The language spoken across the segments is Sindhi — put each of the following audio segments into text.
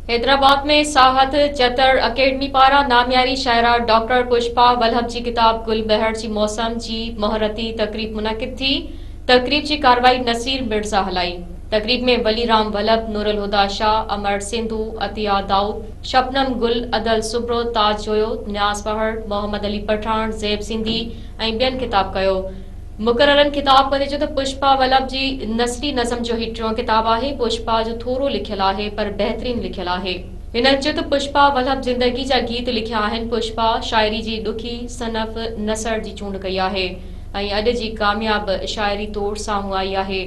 حيدرآباد ۾ ساهت چتر اڪيڊمي پاران نامياري شاعره ڊاڪٽر پشپا ولهب جي ڪتاب گل ٻهڙ جي موسم جي مهورتي تقريب منعقد ٿي. تقريب جي ڪارروائي نصير مرزا هلائي. تقريب ۾ ولي رام ولهب، نورالهديٰ شاهه، امر سنڌو، عطيه دائود، شبنم گل، ادل سبرو، تاج جويو، نياز پهڙ، محمد علي پٺاڻ، زيب سنڌي ۽ ٻين خطاب ڪيو. مقررن خطاب ڪندي چيو ته پشپا ولڀ جي نثري نظم جو هي ٽيون ڪتاب آهي، پشپا جو ٿورو لکيل آهي پر بهترين لکيل آهي. هنن چيو ته پشپا ولڀ زندگي جا گيت لکيا آهن، پشپا شاعري جي ڏکي صنف نثر جي چونڊ ڪئي آهي ۽ اڄ جي ڪامياب شاعري طور سامهون آئي آهي.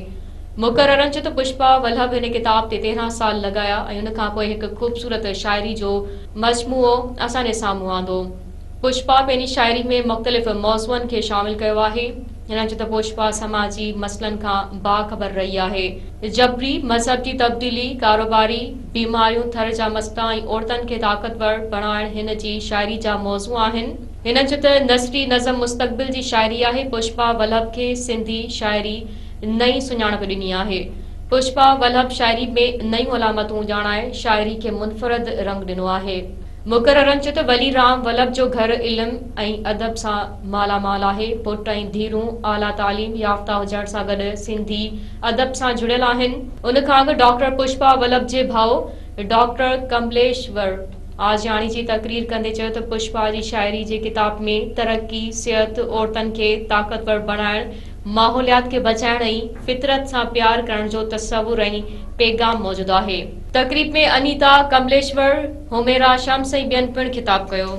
مقررن چيو ته پشپا ولڀ هن ڪتاب تي 13 سال لڳايا ۽ ان کانپوء هڪ خوبصورت شاعري جو مجموعو اسان جي سامهون آندو. پشپا پنهنجي شاعري ۾ مختلف موضوعن کي شامل ڪيو آهي. هن چيو ته پشپا سماجي مسئلن کان باخبر رهي آهي. جبري مذهب جي تبديلي، ڪاروباري بيماريون، ٿر جا مسئلا ۽ عورتن کي طاقتور بڻائڻ هن جي شاعري جا موضوع آهن. هن چيو ته نثري نظم مستقبل جي شاعري آهي. پشپا ولهب کي سنڌي شاعري نئين سڃاڻپ ڏني آهي. پشپا ولهب شاعري ۾ نيون علامتون ڄاڻائي شاعري کي منفرد رنگ ڏنو آهي. مقررن چيو ته ولي رام ولڀ جو گهر علم ۽ ادب سان مالا مال آهي، پٽ ۽ ڌيئرون اعليٰ تعليم يافته هجڻ سان گڏ سنڌي ادب سان جڙيل آهن. ان کان اڳ ڊاڪٽر پشپا ولڀ جي ڀاء ڊاڪٽر ڪمليشور آجياڻي جي تقرير ڪندي چيو ته پشپا جي شاعري جي ڪتاب ۾ ترقي، صحت، عورتن کي طاقتور بڻائڻ، ماحوليات کي بچائڻ ۽ فطرت سان پيار ڪرڻ جو تصور ۽ پيغام موجود آهي. تقريب ۾ انيتا ڪمليشور، حميرا شمس ۽ ٻين پڻ خطاب ڪيو.